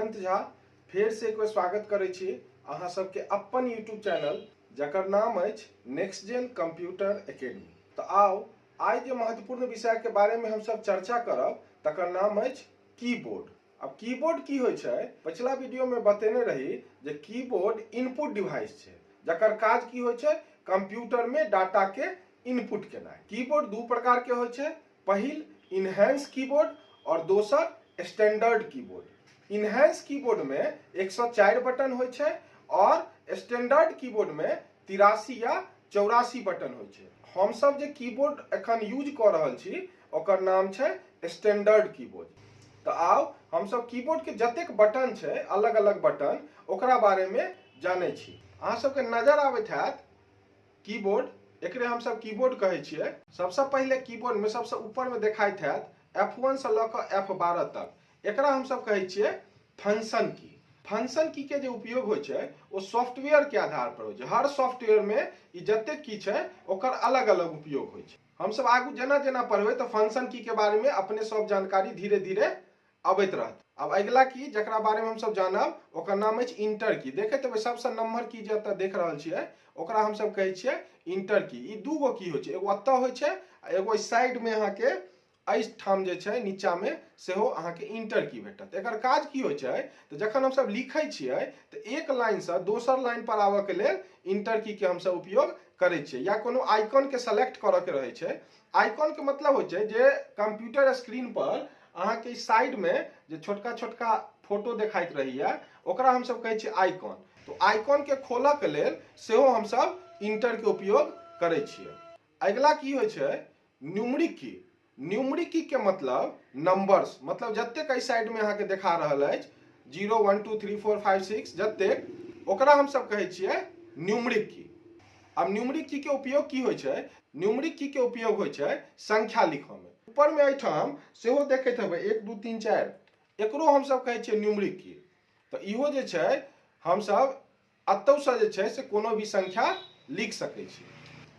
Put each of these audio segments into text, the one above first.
जयंत झा फेर से एक बेर स्वागत करै छी अहाँ सबके अपन यूट्यूब चैनल जकर नाम अछि नेक्स्ट जेन कंप्यूटर एकेडमी। तऽ आउ आइ जे महत्वपूर्ण विषय के बारे में हमसब चर्चा करब तकर नाम अछि कीबोर्ड। अब कीबोर्ड की होइ छै, पछिला वीडियो में बतेने रही जे कीबोर्ड इनपुट डिवाइस छै जकर काज की होइ छै, कंप्यूटर में डाटा के इनपुट केनाइ। कीबोर्ड दू प्रकार के होइ छै, पहिल इनहेंस कीबोर्ड और दोसर स्टैंडर्ड कीबोर्ड। इनहेंस कीबोर्ड में 104 बटन होइ छै और स्टैंडर्ड कीबोर्ड में 83 या 84 बटन होइ छै। हमसब जे कीबोर्ड एखन यूज कऽ रहल छी ओकर नाम छै स्टैंडर्ड कीबोर्ड। तऽ आउ हमसब कीबोर्ड के जतेक बटन छै, अलग अलग बटन, ओकरा बारे में जानै छी। अहाँ सबके नजर आबैत हैत कीबोर्ड, एकरे हमसब कीबोर्ड कहै छियै। सबसँ पहिले कीबोर्ड में सबसँ ऊपर में देखाइत हैत F1 से लऽ कऽ F12 तक, एकरा हमसब कहै छियै फंक्शन की। फंक्शन की के जे उपयोग होइ छै ओ सॉफ्टवेयर के आधार पर होइ छै। हर सॉफ्टवेयर में ई जतेक की छै ओकर अलग अलग उपयोग होइ छै। हमसब आगू जेना जेना पढ़बै तऽ फंक्शन की के बारे में अपने सब जानकारी धीरे धीरे अबैत रहत। आब अगिला की जकरा बारे में हमसब जानब ओकर नाम अछि इंटर की। देखैत हेबै सबसँ नम्हर की जे एतऽ देख रहल छियै ओकरा हमसब कहै छियै इंटर की। ई दू गो की होइ छै, एगो एतऽ होइ छै आ एगो एहि साइड में अहाँके एहिठाम जे छै नीचा में सेहो अहाँके इंटर की भेटत। एकर काज की होइ छै तऽ जखन हमसब लिखै छियै तऽ एक लाइन सँ दोसर लाइन पर आबऽ के लेल इंटर की के हमसब उपयोग करै छियै, या कोनो आइकॉन के सेलेक्ट करऽ के रहै छै। आइकॉन के मतलब होइ छै जे कंप्यूटर स्क्रीन पर अहाँके साइड में जे छोटका छोटका फोटो देखाइत रहैया ओकरा हमसब कहै छियै आइकॉन। तऽ आइकॉन के खोलऽ के लेल सेहो हमसब इंटर के उपयोग करै छियै। अगिला की होइ छै न्यूमरिक की। न्यूमरिक की के मतलब नंबर्स, मतलब जतेक एहि साइड में अहाँके देखा रहल अछि 0 1 2 3 4 5 6 जतेक, ओकरा हमसब कहै छियै न्यूमरिक की। अब न्यूमरिक की के उपयोग की होइ छै, न्यूमरिक की के उपयोग होइ छै संख्या लिखऽ में। ऊपर में एहिठाम सेहो देखैत हेबै 1 2 3 4, एकरो हमसब कहै छियै न्यूमरिक की। तऽ इहो जे छै हमसब एतौसँ जे छै से कोनो भी संख्या लिख सकै छी।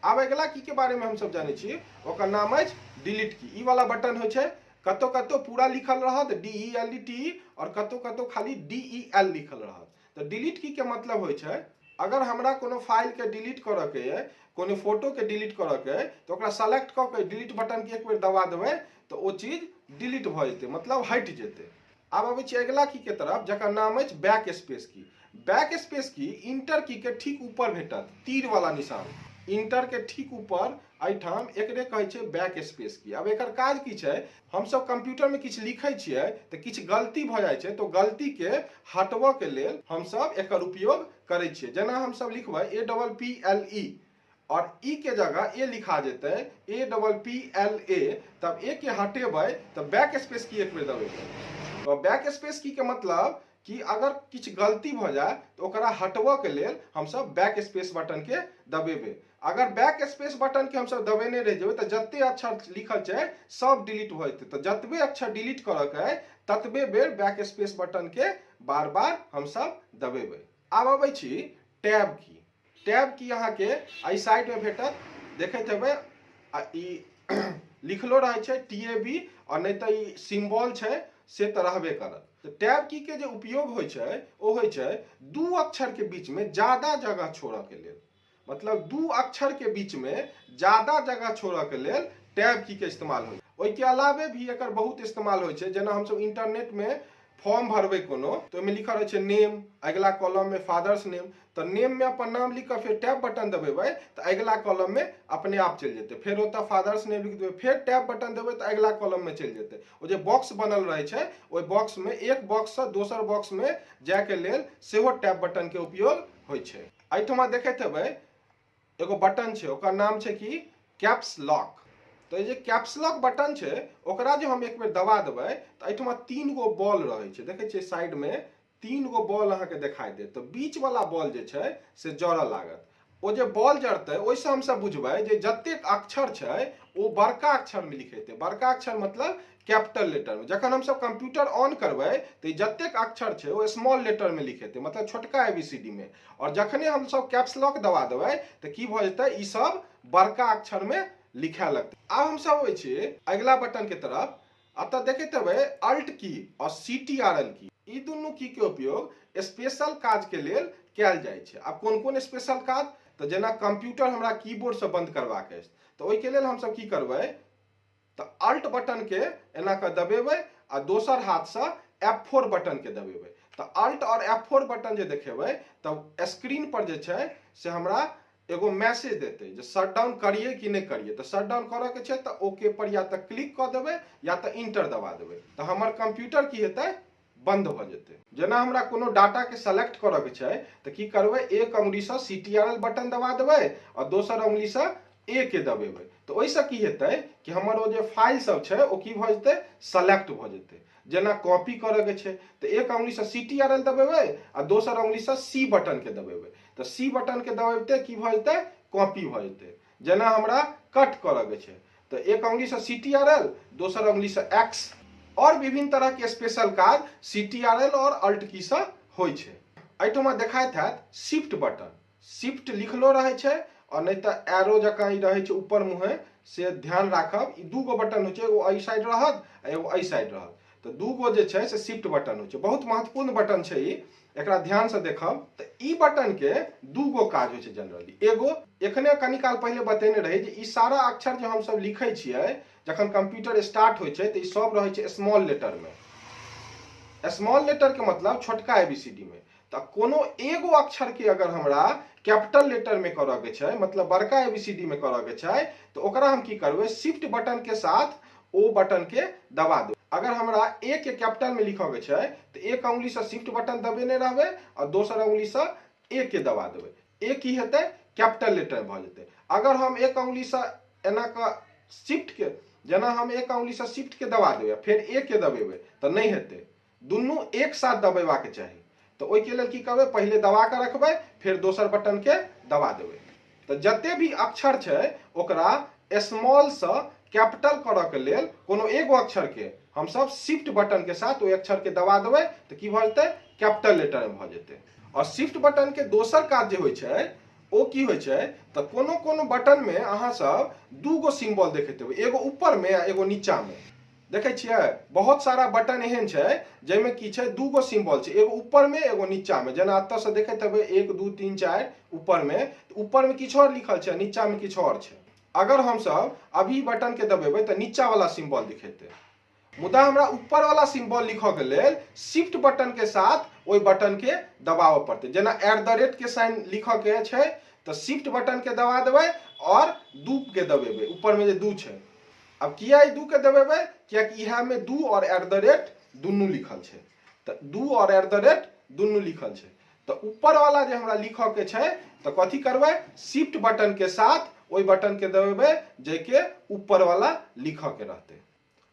आब अगिला की के बारे में हमसब जानै छी ओकर नाम अछि डिलीट की। ई वाला बटन होइ छै, कतौ कतौ पूरा लिखल रहत D E L E T और कतौ कतौ खाली डी ई एल लिखल रहत। तऽ डिलीट की के मतलब होइ छै अगर हमरा कोनो फाइल के डिलीट करऽ के अइ, कोनो फोटो के डिलीट करऽ के अइ, तऽ ओकरा सेलेक्ट कऽ के डिलीट बटन के एक बेर दबा देबै तऽ ओ चीज डिलीट भऽ जेतै, मतलब हटि जेतै। आब अबै छी अगिला की के तरफ जकर नाम अछि बैक स्पेस की। बैक स्पेस की इंटर की के ठीक ऊपर भेटत, तीर वाला निशान इंटर के ठीक ऊपर एहिठाम, एकरे कहै छै बैक स्पेस की। आब एकर काज की छै, हमसब कंप्यूटर में किछु लिखै छियै तऽ किछु गलती भऽ जाइ छै, तऽ गलती के हटबऽ के लेल हमसब एकर उपयोग करै छियै। जेना हमसब लिखबै A double P L E और ई के जगह ए लिखा जेतै A double P L A, तब ए के हटेबै तऽ बैक स्पेस की एक बेर दबेबै। तऽ बैक स्पेस की के मतलब कि अगर किछु गलती भऽ जाय तऽ ओकरा हटबऽ के लेल हमसब बैक स्पेस बटन के दबेबै। अगर बैक स्पेस बटन के हमसब दबेने रहि जेबै तऽ जते अक्षर लिखल छै सब डिलीट भऽ जेतै। तऽ जतबे अक्षर डिलीट करऽ के अइ ततबे बेर बैक स्पेस बटन के बार बार हमसब दबेबै। आब अबै छी टैब की। टैब की अहाँके एहि साइड में भेटत, देखैत हेबै आ ई लिखलो रहै छै टी ए बी, और नहि तऽ ई सिम्बॉल छै से तऽ रहबे करत। तऽ टैब की के जे उपयोग होइ छै ओ होइ छै दू अक्षर के बीच में ज्यादा जगह छोड़ऽ के लेल, मतलब दू अक्षर के बीच में ज्यादा जगह छोड़ऽ के लेल टैब की के इस्तेमाल होइ। ओहिके अलावे भी एकर बहुत इस्तेमाल होइ छै। जेना हमसब इंटरनेट में फॉर्म भरबै कोनो तऽ ओहिमे लिखल रहै छै नेम, अगिला कॉलम में फादर्स नेम, तऽ नेम में अपन नाम लिख कऽ फेर टैब बटन दबेबै तऽ अगिला कॉलम में अपने आप चलि जेतै। फेर ओतऽ फादर्स नेम लिख देबै, फेर टैब बटन देबै तऽ अगिला कॉलम में चलि जेतै। ओ जे बॉक्स बनल रहै छै ओहि बॉक्स में एक बॉक्स सँ दोसर बॉक्स में जायके लेल सेहो टैब बटन के उपयोग होइ छै। एहिठमा देखैत हेबै एगो बटन छै, ओकर नाम छै कि कैप्स लॉक। तऽ जे कैप्स लॉक बटन छै ओकरा जे हम एक बेर दबा देबै तऽ एहिठमा 3 गो बॉल रहै छै, देखै छियै साइड में 3 गो बॉल अहाँके देखाई देत। तऽ बीच वाला बॉल जे छै से जरऽ लागत। ओ जे बॉल जरतै ओहिसँ हमसब बुझबै जे जतेक अक्षर छै ओ बड़का अक्षर में लिखेतै। बड़का अक्षर मतलब कैपिटल लेटर में। जखन हमसब कंप्यूटर ऑन करबै तऽ जतेक अक्षर छै ओ स्मॉल लेटर में लिखेतै, मतलब छोटका ए बी सी डी में। और जखने हमसब कैप्स लॉक दबा देबै तऽ की भऽ जेतै, ई सब बड़का अक्षर में लिखा लगतै। आब हमसब अबै छी अगिला बटन के तरफ। एतऽ देखैत हेबै अल्ट की और सी टी आर एल की। ई दुनू की के उपयोग स्पेशल काज के लेल कयल जाइ छै। आब कोन कोन स्पेशल काज, तऽ जेना कंप्यूटर हमरा कीबोर्ड से बंद करबाक अछि तऽ ओहिके लेल हमसब की करबै, तऽ अल्ट बटन के एना कऽ दबेबै आ दोसर हाथसँ F4 button के दबेबै। तऽ अल्ट और F4 button जे देखेबै तऽ स्क्रीन पर जे छै से हमरा एगो मैसेज देतै जे शटडाउन करिए कि नहि करिए। तऽ शटडाउन करऽ के छै तऽ ओके पर या तऽ क्लिक कऽ देबै या तऽ इंटर दबा देबै, तऽ हमर कंप्यूटर की हेतै, बंद भऽ जेतै। जेना हमरा कोनो डाटा के सेलेक्ट करऽ के छै तऽ की करबै, एक अंगुरीसँ CTRL button दबा देबै आ दोसर अंगुरीसँ ए के दबेबै, तऽ ओहिसँ की हेतै कि हमर ओ जे फाइल सब छै ओ की भऽ जेतै, सेलेक्ट भऽ जेतै। जेना कॉपी करऽ के छै तऽ एक अंगुरीसँ CTRL दबेबै आ दोसर अंगुरीसँ सी बटन के दबेबै, तऽ सी बटन के दबेबते की भऽ जेतै, कॉपी भऽ जेतै। जेना हमरा कट करऽ के छै तऽ एक अंगुरीसँ CTRL, दोसर अंगुरीसँ एक्स, और विभिन्न तरह के स्पेशल काज CTRL और अल्ट की सँ होइ छै। एहिठमा देखाइत हैत शिफ्ट बटन, शिफ्ट लिखलो रहै छै और नहि तऽ एरो जकाँ ई रहै छै ऊपर मुँहे, से ध्यान राखब। ई दू गो बटन होइ छै, एगो एहि साइड रहत आ एगो एहि साइड रहत, तऽ दू गो जे छै से शिफ्ट बटन होइ छै। बहुत महत्वपूर्ण बटन छै ई, एकरा ध्यान से देखब। तऽ ई बटन के दू गो काज होइ छै जनरली। एगो एखने कनी काल पहिले बतेने रही जे ई सारा अक्षर जे हमसब लिखै छियै जखन कंप्यूटर स्टार्ट होइ छै तऽ ई सब रहै छै स्मॉल लेटर में। स्मॉल लेटर के मतलब छोटका एबीसीडी में। तऽ कोनो एगो अक्षर के अगर हमरा कैपिटल लेटर में करऽ के छै, मतलब बड़का एबीसीडी में करऽ के छै, तऽ ओकरा हम की करबै, शिफ्ट बटन के साथ ओ बटन के दबा देबै। अगर हमरा ए के कैपिटल में लिखऽ के छै तऽ एक अंगुली से शिफ्ट बटन दबेने रहबै आ दोसर अंगुली से ए के दबा देबै। ए की हेतै, कैपिटल लेटर भऽ जेतै। अगर हम एक अंगुली से एना कऽ शिफ्ट के, जेना हम एक अंगुली से शिफ्ट के दबा देबै फेर ए के दबेबै तऽ नहि हेतै, दुनू एक साथ दबेबाक चाही। तऽ ओहिके लेल की करबै, पहिले दबा कऽ रखबै फेर दोसर बटन के दबा देबै। तऽ जते भी अक्षर छै ओकरा स्मॉल सँ कैपिटल करऽ के लेल कोनो एगो अक्षर के हमसब शिफ्ट बटन के साथ ओहि अक्षर के दबा देबै तऽ की भऽ जेतै, कैपिटल लेटर में भऽ जेतै। और शिफ्ट बटन के दोसर काज जे होइ छै ओ की होइ छै, तऽ कोनो कोनो बटन में अहाँ सब दू गो सिम्बल देखैत हेबै, एगो ऊपर में आ एगो नीचा में। देखै छियै बहुत सारा बटन एहन छै जाहिमे की छै, दू गो सिम्बल छै, एगो ऊपर में एगो नीचा में। जेना एतऽ से देखैत हेबै 1 2 3 4 ऊपर में, ऊपर में किछु आओर लिखल छै, नीचा में किछु आओर छै। अगर हमसब अभी बटन के दबेबै तऽ नीचा वाला सिम्बल दिखेतै, मुदा हमरा ऊपर वाला सिम्बल लिखऽ के लेल शिफ्ट बटन के साथ ओहि बटन के दबाबऽ पड़तै। जेना एट the rate के साइन लिखऽ के छै तऽ शिफ्ट बटन के दबा देबै और 2 के दबेबै, ऊपर में जे 2 छै। अब किया ई 2 के दबेबै, कियाकि इएह में 2 और एट the rate दुनू लिखल छै, तऽ 2 और एट the rate दुनू लिखल छै। तऽ ऊपर वाला जे हमरा लिखऽ के छै तऽ कथी करबै, शिफ्ट बटन के साथ ओहि बटन के दबेबै जाहिके ऊपर वाला लिखऽ के रहतै।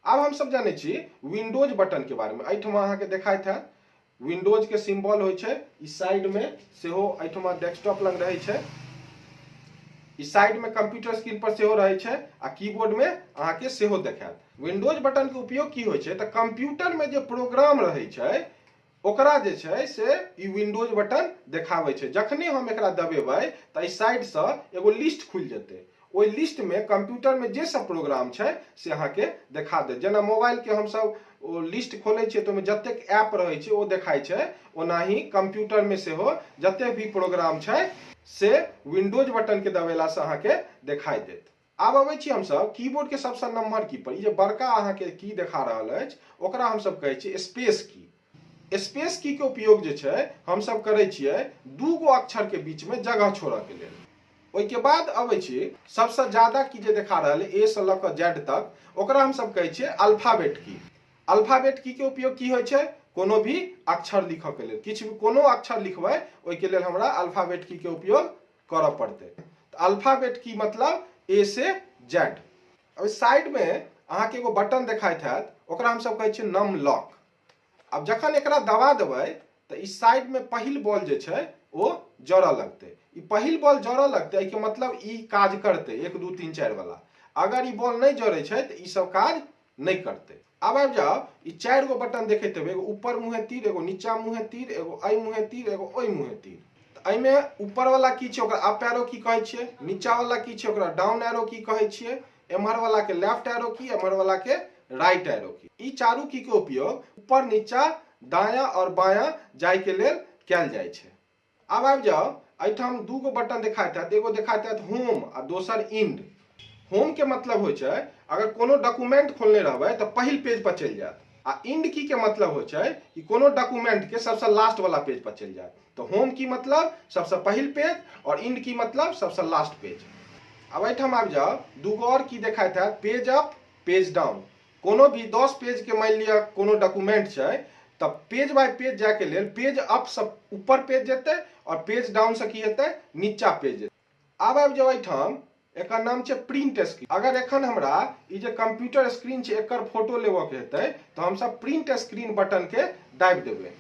आब हमसब जानै छी विंडोज बटन के बारे में। एहिठमा अहाँके देखाइत हैत विंडोज के सिंबल होइ छै, ई साइड में सेहो एहिठमा डेस्कटॉप लग रहै छै, ई साइड में कंप्यूटर स्क्रीन पर सेहो रहै छै आ कीबोर्ड में अहाँके सेहो देखायत। विंडोज बटन के उपयोग की होइ छै, तऽ कंप्यूटर में जे प्रोग्राम रहै छै ओकरा जे छै से ई विंडोज बटन देखाबै छै। जखने हम एकरा दबेबै तऽ एहि साइड सँ एगो लिस्ट खुलि जेतै, ओहि लिस्ट में कंप्यूटर में जे सब प्रोग्राम छै से अहाँके देखा देत। जेना मोबाइल के हमसब ओ लिस्ट खोलै छियै तऽ ओहिमे जतेक ऐप रहै छै ओ देखाइ छै, ओनाही कंप्यूटर में सेहो जतेक भी प्रोग्राम छै से विंडोज बटन के दबेला से अहाँके देखाइ देत। आब अबै छी हमसब कीबोर्ड के सबसँ नम्हर की पर। ई जे बड़का अहाँके की देखा रहल अछि ओकरा हमसब कहै छियै स्पेस की। स्पेस की के उपयोग जे छै हमसब करै छियै दू गो अक्षर के बीच में जगह छोड़ऽ के लेल। ओहिके बाद अबै छी सबसँ ज्यादा की जे देखा रहल ए से लऽ कऽ जेड तक, ओकरा हमसब कहै छियै अल्फाबेट की। अल्फाबेट की के उपयोग की होइ छै, कोनो भी अक्षर लिखऽ के लेल, किछु भी कोनो अक्षर लिखबै ओहिके लेल हमरा अल्फाबेट की के उपयोग करऽ पड़तै। तऽ अल्फाबेट की मतलब ए से जेड। अब साइड में अहाँके एगो बटन देखाइत हैत, ओकरा हमसब कहै छियै नम लॉक। आब जखन एकरा दबा देबै तऽ ई साइड में पहिल बॉल जे छै ओ जरऽ लगतै। ई पहिल बॉल जरऽ लगतै, एहिके मतलब ई काज करतै 1 2 3 4 वाला। अगर ई बॉल नहि जरै छै तऽ ई सब काज नहि करतै। आब आबि जाउ, ई 4 गो बटन देखैत हेबै, एगो ऊपर मुँहे तीर, एगो नीचा मुँहे तीर, एगो एहि मुँहे तीर, एगो ओहि मुँहे तीर। तऽ एहिमे ऊपर वाला की छै ओकरा अप एरो की कहै छियै, नीचा वाला की छै ओकरा डाउन एरो की कहै छियै, एम्हर वाला के लेफ्ट एरो की, एम्हर वाला के राइट एरो की। ई चारू की के उपयोग ऊपर नीचा दायाँ आओर बायाँ जायके लेल कयल जाइ छै। आब आबि जाउ, एहिठाम 2 गो बटन देखाइत हैत, एगो देखाइत हैत होम आ दोसर इंड। होम के मतलब होइ छै अगर कोनो डॉक्यूमेंट खोलने रहबै तऽ पहिल पेज पर चलि जायत, आ इंड की के मतलब होइ छै कि कोनो डॉक्यूमेंट के सबसे लास्ट वाला पेज पर चलि जायत। तऽ होम की मतलब सबसे पहिल पेज और इंड की मतलब सबसे लास्ट पेज। आब एहिठाम आबि जाउ, 2 गो और की देखाइत हैत, पेज अप पेज डाउन। कोनो भी 10 पेज के मान लिअ कोनो डॉक्यूमेंट छै तऽ पेज बाय पेज जाय के लेल पेज अप से ऊपर पेज जेतै और पेज डाउन से की हेतै, नीचा पेज जेतै। आब आबि जाउ एहिठाम, एकर नाम छै प्रिंट स्क्रीन। अगर एखन हमरा ई जे कंप्यूटर स्क्रीन छै एकर फोटो लेबऽ के हेतै तऽ हमसब प्रिंट स्क्रीन बटन के दाबि देबै।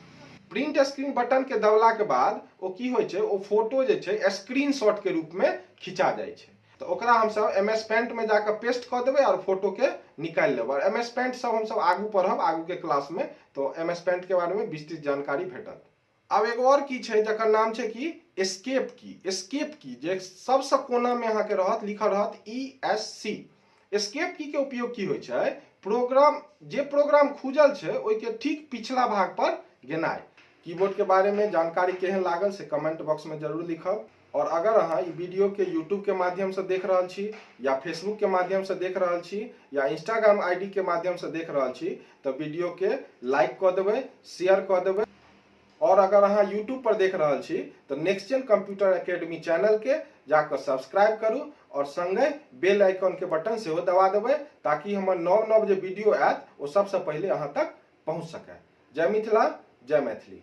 प्रिंट स्क्रीन बटन के दबला के बाद ओ की होइ छै, ओ फोटो जे छै स्क्रीनशॉट के रूप में खिंचा जाइ छै। तऽ ओकरा हमसब एम एस पेंट में जाकऽ पेस्ट कऽ देबै और फोटो के निकालि लेबै। और एम एस पेंट सब हमसब आगू पढ़ब आगू के क्लास में, तऽ एम एस पेंट के बारे में विस्तृत जानकारी भेटत। आब एगो और की छै जकर नाम छै कि एस्केप की। एस्केप की जे सबसँ कोना में अहाँके रहत, लिखल रहत ई एस सी। एस्केप की के उपयोग की होइ छै, प्रोग्राम जे प्रोग्राम खुजल छै ओहिके ठीक पिछला भाग पर गेनाइ। कीबोर्ड के बारे में जानकारी केहन लागल से कमेंट बॉक्स में जरूर लिखब। और अगर अहाँ ई वीडियो के यूट्यूब के माध्यम से देख रहल छी या फेसबुक के माध्यम से देख रहल छी या इंस्टाग्राम आईडी के माध्यम से देख रहल छी तऽ वीडियो के लाइक कऽ देबै, शेयर कऽ देबै। और अगर अहाँ यूट्यूब पर देख रहल छी तऽ next gen computer academy channel के जाकऽ सब्सक्राइब करू और संगे बेल आइकॉन के बटन सेहो दबा देबै ताकि हमर नव नव जे वीडियो आयत ओ सबसँ पहिले अहाँ तक पहुँच सकै। जय मिथिला, जय मैथिली।